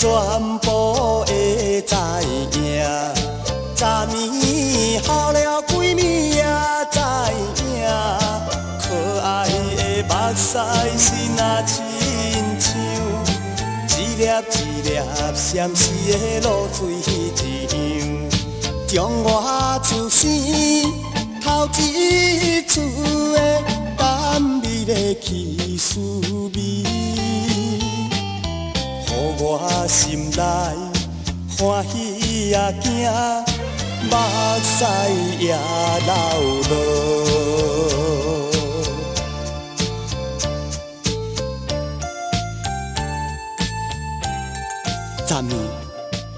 全部會知影，昨暝哭了幾暝也知影，可愛的目屎是若親像一粒一粒閃閃的露水一樣，將我出生頭一次的甘美的彼滋味，予我心內歡喜也驚，目屎也流落。昨暝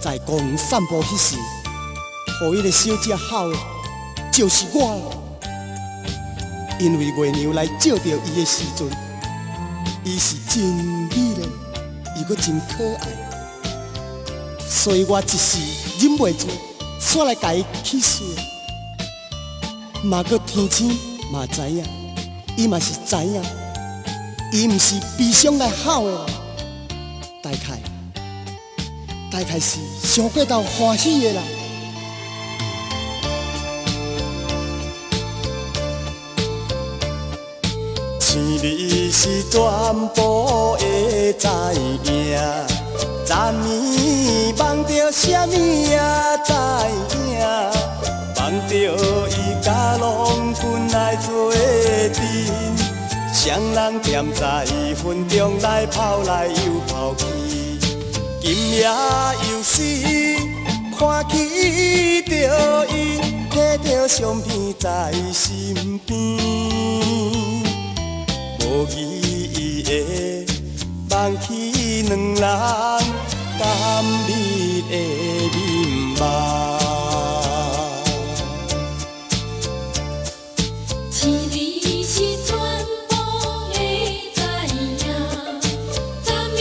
在公園散步彼時，予彼个小姐吼的，就是我。因為月娘來照著伊的時陣，伊是真美麗，又閣真可愛，所以我一時忍袂住，煞來共伊 kiss。嘛閣天星嘛知影，伊嘛是知影，伊毋是悲傷來吼的，大概是傷過頭歡喜的啦。生你是全部會知影，昨暝夢著啥物也知影，夢著伊佮郎君來做陣，雙人踮在雲中來跑來又跑去，今夜又是看起著伊，提著相片在身邊。無意義的夢起兩人甘蜜的面目。生你是全部會知影，昨暝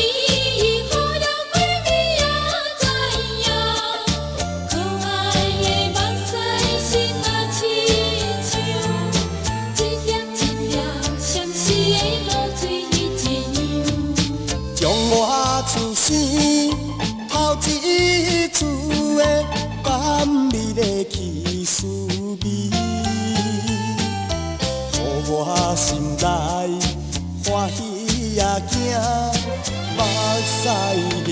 伊哭了幾暝也知影，可愛的目屎是若親像一粒一粒閃閃的露水一樣。將我出生頭一次的甘美的彼滋味，予我心內歡喜也驚，目屎也